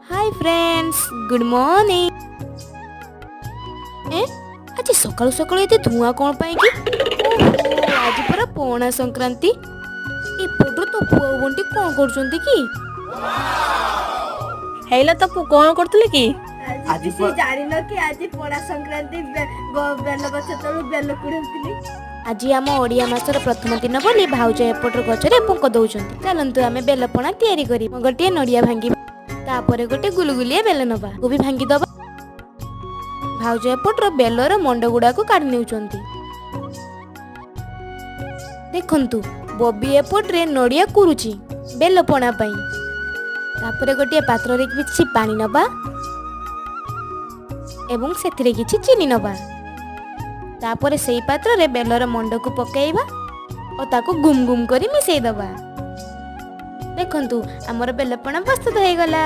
High friends, good morning. ଏ ଆଜି ସକାଳୁ ସକାଳୁ ଏତେ ଧୂଆଁ କ'ଣ ପାଇଁ କି? ଓହୋ, ଆଜି ପରା ପଣା ସଂକ୍ରାନ୍ତି। ଏପଟରୁ ତପୁ ଆଉ ବଣ୍ଟି କ'ଣ କରୁଛନ୍ତି କି? ହେଇଲା ତପୁ, କଣ କରୁଥିଲେ କି? ଆଜି ସେ ଜାଣିନ କି ଆଜି ପଣା ସଂକ୍ରାନ୍ତି? ବେଲ ଗଛ ତଳୁ ବେଲ କୁଢଉଥିଲି। ଆଜି ଆମ ଓଡ଼ିଆ ମାସର ପ୍ରଥମ ଦିନ ବୋଲି ଭାଉଜ ଏପଟର ଗଛରେ ପଙ୍କ ଦଉଛନ୍ତି। ଚାଲନ୍ତୁ, ଆମେ ବେଲପଣା ତିଆରି କରିବା। ଗୋଟିଏ ନଡ଼ିଆ ଭାଙ୍ଗିବା, ତାପରେ ଗୋଟେ ଗୁଲୁଗୁଲିଆ ବେଲ ନବା, ତାକୁ ବି ଭାଙ୍ଗିଦବା। ଭାଉଜ ଏପଟର ବେଲର ମଣ୍ଡ ଗୁଡାକୁ କାଢି ନେଉଛନ୍ତି। ଦେଖନ୍ତୁ, ବବି ଏପଟରେ ନଡ଼ିଆ କୁରୁଛି ବେଲ ପଣା ପାଇଁ। ତାପରେ ଗୋଟିଏ ପାତ୍ରରେ କିଛି ପାଣି ନବା ଏବଂ ସେଥିରେ କିଛି ଚିନି ନବା। ତାପରେ ସେଇ ପାତ୍ରରେ ବେଲର ମଣ୍ଡକୁ ପକାଇବା ଓ ତାକୁ ଗୁମ ଗୁମ କରି ମିଶାଇ ଦେବା। ଦେଖନ୍ତୁ, ଆମର ବେଲପଣା ପ୍ରସ୍ତୁତ ହେଇଗଲା।